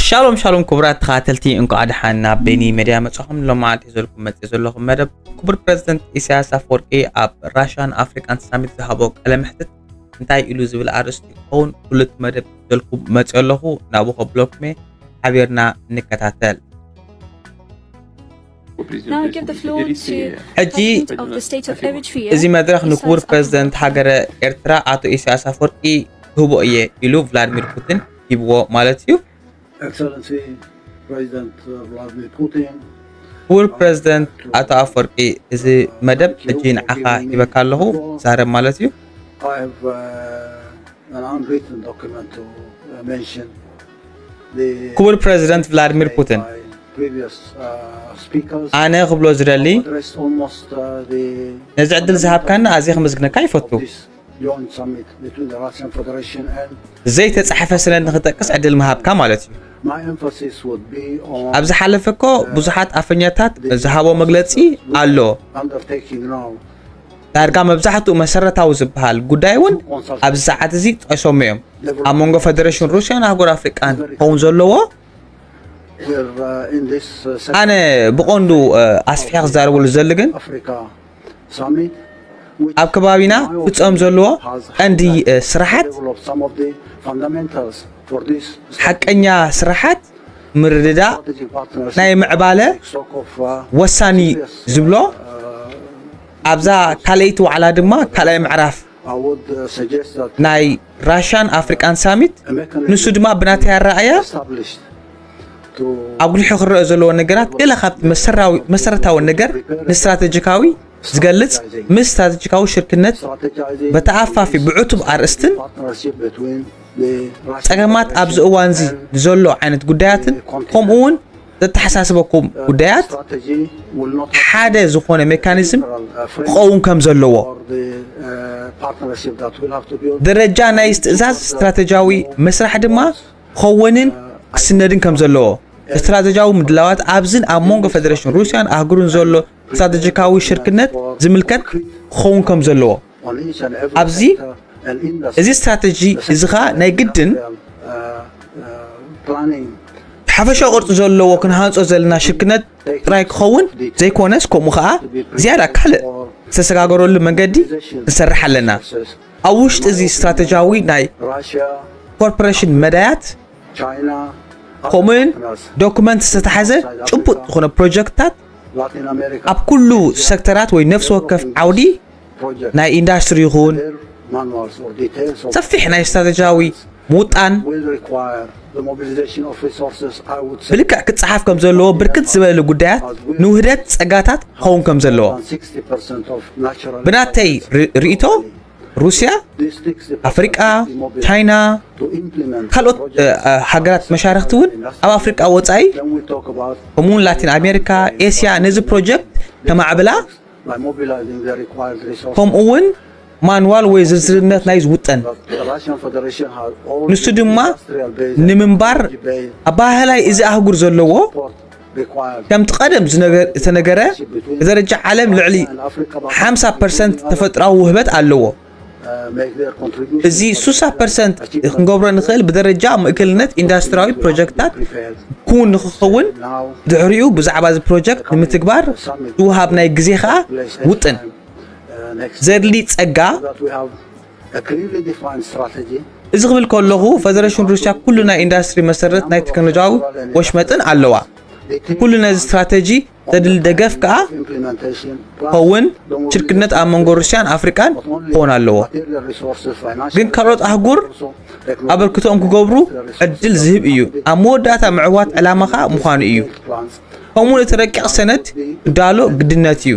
ሻሎም ሻሎም ክቡራት ተኸታተልቲ፣ እንኳዕ ደሓን ናብ ቤኒ ሜድያ መጻኹም። ሎማዓንቲ ሒዘልኩም መጽእ ዘለኹም መደብ፣ ክቡር ፕረዚደንት ኢሳያስ ኣፈወርቂ ኣብ ራሻን ኣፍሪቃን ሳሚት ዝሃቦ ቃለ መሕትት እንታይ ኢሉ ዝብል ኣርእስቲ ክኸውን ኩሉ እቲ መደብ ሒዘልኩም መጽእ ኣለኹ። ናብኡ ከብለኩም እየ፣ ሓቢርና ንከታተል። Now I give the floor to ሕጂ President of the State of Eritrea, እዚ መድረኽ ንክቡር Isaias ፕረዚደንት ሃገረ ኤርትራ ኣቶ ኢሳያስ ኣፈወርቂ ክህቦ እየ ኢሉ ቭላድሚር ፑቲን ሂብዎ ማለት እዩ። Excellency President uh, Vladimir Putin, ክቡር ፕረዚደንት ኣቶ ኣፈወርቂ፣ እዚ መደብ ሕጂ ንዓኻ ሂበካ ኣለኹ፣ ዛረብ ማለት እዩ። I have uh, an unwritten document to uh, mention. The ክቡር ፕረዚደንት ቭላድሚር ፑቲን፣ by previous uh, speakers. ኣነ ክብሎ ዝደሊ፣ Addressed almost uh, the ነዚ ዕድል ዝሃብካና ኣዝየ ክምስግነካ ይፈቱ። of this joint summit between the Russian Federation and ዘይተጻሕፈ ሰነድ ንክጠቅስ ዕድል ምሃብካ ማለት እዩ። my emphasis would be on ኣብ ዝሓለፈ እኮ ብዙሓት ኣፈኛታት ዝሃቦ መግለጺ ኣሎ። undertaking now. ዳርጋ መብዛሕትኡ መሰረታዊ ዝበሃል ጉዳይ እውን ኣብዚ ሰዓት እዚ ጠቂሶም እዮም። ኣብ መንጎ ፈደሬሽን ሩስያን ኣህጉር ኣፍሪቃን ክኸውን ዘለዎ We're uh, in this uh, ኣነ ብቐንዱ እ፣ ኣስፊሐ ክዛረበሉ ዝደሊ ግን Africa summit, which ኣብ ከባቢና ፍጸም ዘለዎ ቀንዲ እ፣ ስራሓት develop some of the fundamentals for this ሓቀኛ ስራሓት ምርድዳእ strategic partnership. ናይ ምዕባለ Talk of uh, ወሳኒ ዝብሎ ኣብዛ ካልኣይቲ ዋዕላ ድማ ካልኣይ ምዕራፍ I would uh, suggest that ናይ ራሽያን ኣፍሪቃን ሳሚት a mechanism ንሱ ድማ ብናተይ ኣረኣእያ established to ኣጉሊሑ ክረአ ዘለዎ ነገራት ገለ ካብቲ መሰራዊ- መሰረታዊ ነገር ንስትራቴጂካዊ ዝገልጽ ምስ ስትራቴጂካዊ ሽርክነት strategizing በተኣፋፊ ብዕቱብ ኣርእስትን partnership between the Russian ጸገማት ኣብዚ Federation እዋን እዚ and ንዘሎ ዓይነት ጉዳያትን ከምኡ እውን ዘተሓሳስበኩም ጉዳያት strategy will not ሓደ ዝኾነ ሜካኒዝም general uh, framework ክኸውን ከም ዘለዎ for the uh, partnership that will have to build. ደረጃ ናይ ትእዛዝ ስትራቴጂያዊ መስራሕ ድማ ክኸውንን ክስነድን ከም ዘለዎ ስትራቴጂያዊ ምድላዋት ኣብዝን ኣብ መንጎ ፈደሬሽን ሩስያን ኣህጉርን ዘሎ ስትራቴጂካዊ ሽርክነት ዝምልከት ክኸውን ከም ዘለዎ On each and every ኣብዚ sector and industry. እዚ ስትራቴጂ እዚ ኸኣ ናይ ግድን Uh, uh, planning ሓፈሻዊ ቅርጺ ዘለዎ ክንሃንጾ ዘለና ሽርክነት ጥራይ ክኸውን ዘይኮነስ ከምኡ ኸኣ ዝያዳ ካልእ ዝተሰጋገረሉ መንገዲ ክንሰርሕ ኣለና። ኣብ ውሽጢ እዚ ስትራቴጂያዊ ናይ Russia, ኮርፖሬሽን መዳያት China, ከምኡውን ዶኩመንት ዝተታሓዘ ጭቡጥ ዝኾነ ፕሮጀክትታት Latin America ኣብ ኩሉ ሴክተራት ወይ ነፍሲ ወከፍ ዓውዲ project. ናይ ኢንዳስትሪ ይኹን Their manuals or details of ሰፊሕ ናይ ስትራቴጂያዊ ምውጣን will require the mobilization of resources. I would say ብልክዕ ክጸሓፍ ከም ዘለዎ ብርክት ዝበሉ ጉዳያት ንውህደት ጸጋታት ክኸውን ከም ዘለዎ around sixty percent of natural ብናተይ ሪ- ርእይቶ ሩስያ this sixty ኣፍሪቃ ቻይና to implement ካልኦት እ፣ እ፣ ሃገራት መሻርክቲ እውን ኣብ ኣፍሪቃ ወጻኢ then we talk about ከምኡውን ላቲን ኣሜሪካ ኤስያ ነዚ ፕሮጀክት ከማዕብላ by mobilizing the required resources. ከምኡ እውን ማንዋል ወይ ዝርዝርነት ናይ ዝውጠን The Russian Federation has all ንሱ ድማ ንምንባር ኣባህላይ እዚ ኣህጉር ዘለዎ required ከምቲ ቀደም ዝነገ- ዝተነገረ ብደረጃ ዓለም ልዕሊ ሓምሳ ፐርሰንት ተፈጥራዊ ውህበት ኣለዎ። make their contribution. እዚ ስሳ ፐርሰንት ክንገብሮ ንኽእል ብደረጃ ምእክልነት ኢንዳስትሪያዊ ፕሮጀክታት ክውን ንክኸውን ድሕሪኡ ብዛዕባ እዚ ፕሮጀክት ንምትግባር ዝወሃብ ናይ ግዜ ከዓ ውጥን ዘድሊ ጸጋ That we have a clearly defined strategy. እዚ ክብል ከለኹ ፈደሬሽን ሩስያ ኩሉ ናይ ኢንዳስትሪ መሰረት ናይ ቴክኖሎጂያዊ ወሽመጥን ኣለዋ። ኩሉ ነዚ ስትራተጂ ዘድሊ ደገፍ ከዓ Implementation ክኸውን ሽርክነት ኣብ መንጎ ሩስያን ኣፍሪቃን ክኸውን ኣለዎ። material resources, financial ግን ካልኦት ኣህጉር ኣበርክቶኦም ክገብሩ ዕድል ዝህብ እዩ። ኣብ መወዳእታ ምዕዋት ዕላማ ከዓ ምዃኑ እዩ። ከምኡውን እቲ ረቂቕ ሰነድ ክዳሎ ግድነት እዩ።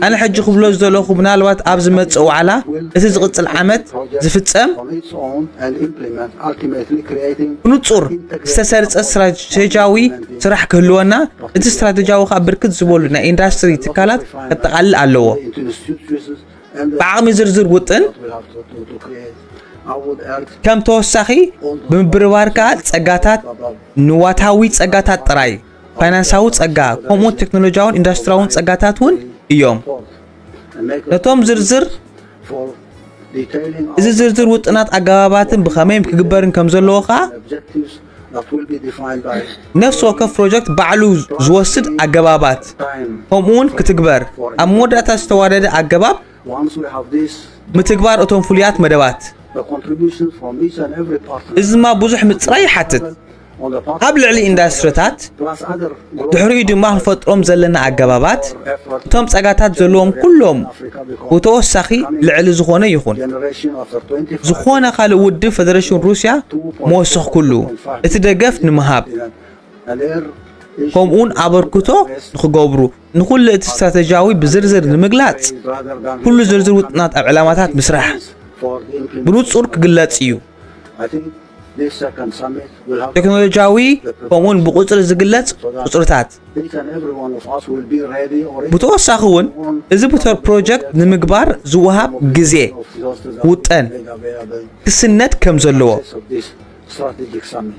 ኣነ ሕጂ ክብሎ ዝደለኹ ምናልባት ኣብ ዝመጽእ ዋዕላ እቲ ዝቕጽል ዓመት ዝፍጸም on its own and implement ultimately creating ብንጹር ዝተሰርጸ ስትራቴጂያዊ ስራሕ ክህልወና እቲ ስትራቴጂያዊ ከዓ ብርክት ዝበሉ ናይ ኢንዳስትሪ ትካላት ከጠቓልል ኣለዎ። into institutions and ብዓቕሚ ዝርዝር ውጥን will have to, to, to create. I would urge ከም ተወሳኺ ብምብርባር ከዓ ጸጋታት ንዋታዊ ጸጋታት ጥራይ ፋይናንሳዊ ጸጋ ከምኡ ቴክኖሎጂያውን ኢንዳስትሪያውን ጸጋታት እውን እዮም። ነቶም ዝርዝር for detailing እዚ ዝርዝር ውጥናት ኣገባባትን ብኸመይ ክግበርን ከም ዘለዎ ከዓ objectives ነፍሲ ወከፍ ፕሮጀክት ባዕሉ ዝወስድ ኣገባባት፣ ከምኡውን ክትግበር ኣብ መወዳእታ ዝተዋደደ ኣገባብ ምትግባር እቶም ፍሉያት መደባት። እዚ ድማ ብዙሕ ምጽራይ ይሓትት። ኣብ ልዕሊ ኢንዳስትሪታት፣ ድሕሪኡ ድማ ክንፈጥሮም ዘለና ኣገባባት፣ እቶም ጸጋታት ዘለዎም ኩሎም ብተወሳኺ ልዕሊ ዝኾነ ይኹን ዝኾነ ካልእ ውድብ ፈደረሽን ሩስያ መወሰኽኩሉ፣ እቲ ደገፍ ንምሃብ ከምኡውን ኣበርክቶ ንኽገብሩ፣ ንኹሉ እቲ ስትራተጂያዊ ብዝርዝር ንምግላጽ፣ ኩሉ ዝርዝር ውጥናት ኣብ ዕላማታት ምስራሕ ብንጹር ክግለጽ እዩ። ቴክኖሎጂያዊ ከምኡውን ብቁጽሪ ዝግለጽ ቁጽርታት። ብተወሳኺ እውን እዚ ፕሮጀክት ንምግባር ዝወሃብ ግዜ ውጠን ክስነድ ከም ዘለዎ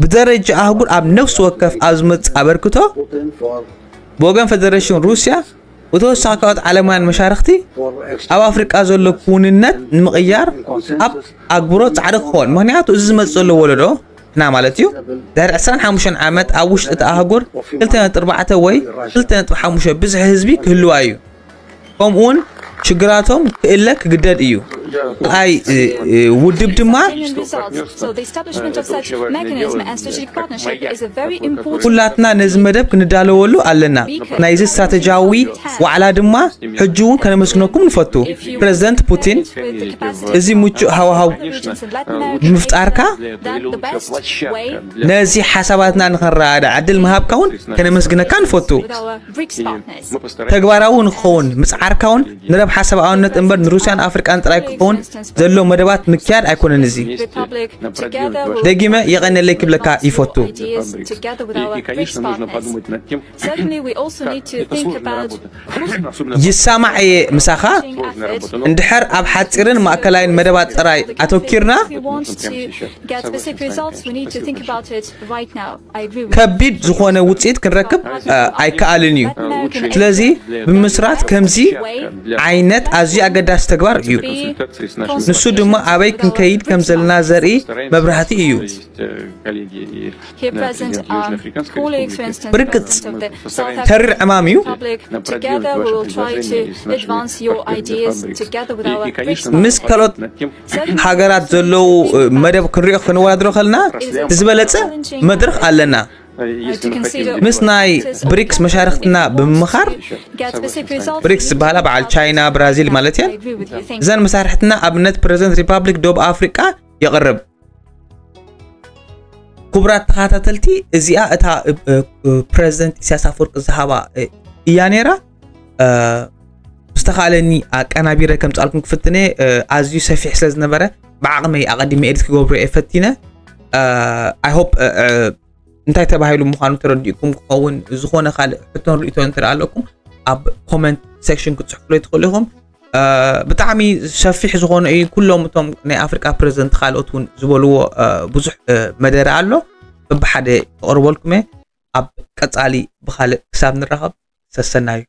ብደረጃ ኣህጉር ኣብ ነፍሲ ወከፍ ኣብ ዝመጽእ ኣበርክቶ ብወገን ፈደረሽን ሩስያ ብተወሳኺ ካልኦት ዓለማውያን መሻርኽቲ ኣብ ኣፍሪቃ ዘሎ ክውንነት ንምቕያር ኣብ ኣግብሮ ጻዕሪ ክኾን። ምኽንያቱ እዚ ዝመጽእ ዘሎ ወለዶ ሕና ማለት እዩ ድሕሪ ዕስራን ሓሙሽተን ዓመት ኣብ ውሽጢ እቲ ኣህጉር ክልተ ነጥቢ ኣርባዕተ ወይ ክልተ ነጥቢ ሓሙሽተ ብዝሒ ህዝቢ ክህልዋ እዩ። ከምኡውን ሽግራቶም ክእለ ክግደድ እዩ። ኣይ ውድብ ድማ ኩላትና ነዚ መደብ ክንዳለወሉ ኣለና። ናይዚ ስትራተጂያዊ ዋዕላ ድማ ሕጂ እውን ከነመስግነኩም ንፈቱ። ፕረዚደንት ፑቲን እዚ ምቹእ ሃዋሃው ብምፍጣርካ ነዚ ሓሳባትና ንኸረዳዳ ዕድል ምሃብካ እውን ከነመስግነካ ንፈቱ። ተግባራዊ ንክኸውን ምጽዓርካ እውን ንረብሓ ሰብኣውነት እምበር ንሩስያን ኣፍሪቃን ጥራይ ክኸውን ዘሎ መደባት ምክያድ ኣይኮነን። እዚ ደጊመ የቐነለይ ክብለካ ይፈቱ። ይሰማዕ እየ ምሳኻ። እንድሕር ኣብ ሓጺርን ማእከላይን መደባት ጥራይ ኣተኪርና ከቢድ ዝኾነ ውፅኢት ክንረክብ ኣይከኣልን እዩ። ስለዚ ብምስራት ከምዚ ዓይነት ኣዝዩ ኣገዳሲ ተግባር እዩ። ንሱ ድማ ኣበይ ክንከይድ ከም ዘለና ዘርኢ መብራህቲ እዩ። ብርግጽ ተሪር ዕማም እዩ። ምስ ካልኦት ሃገራት ዘለዉ መደብ ክንሪኦ ክንወዳድሮ ከለና ዝበለጸ መድረኽ ኣለና። ምስ ናይ ብሪክስ መሻርክትና ብምምኻር ብሪክስ ዝበሃላ በዓል ቻይና ብራዚል ማለት እየን። እዘን መሳርሕትና ኣብነት ፕረዚደንት ሪፓብሊክ ደቡብ ኣፍሪቃ የቕርብ። ክቡራት ተኸታተልቲ እዚኣ እታ ፕረዚደንት ኢሳያስ ኣፈወርቂ ዝሃባ እያ ነይራ። ብዝተኻለኒ ኣቀናቢረ ከምጻልኩም ክፍትነ ኣዝዩ ሰፊሕ ስለ ዝነበረ ብዓቕመይ ኣቐዲመ ኤዲት ክገብሮ እየ ፈቲነ። I hope እንታይ ተባሂሉ ምዃኑ ተረዲእኩም ክኸውን ዝኾነ ካልእ ሕቶን ርእቶን እንተ ኣለኩም ኣብ ኮመንት ሴክሽን ክትጽሕፉለይ ትኽእሉ ኢኹም። ብጣዕሚ ሰፊሕ ዝኾነ እዩ። ኩሎም እቶም ናይ ኣፍሪቃ ፕረዚደንት ካልኦት እውን ዝበልዎ ብዙሕ መደረ ኣሎ። በብሓደ ክቕርበልኩም እየ። ኣብ ቀጻሊ ብኻልእ ክሳብ ንራኸብ ሰሰናዩ።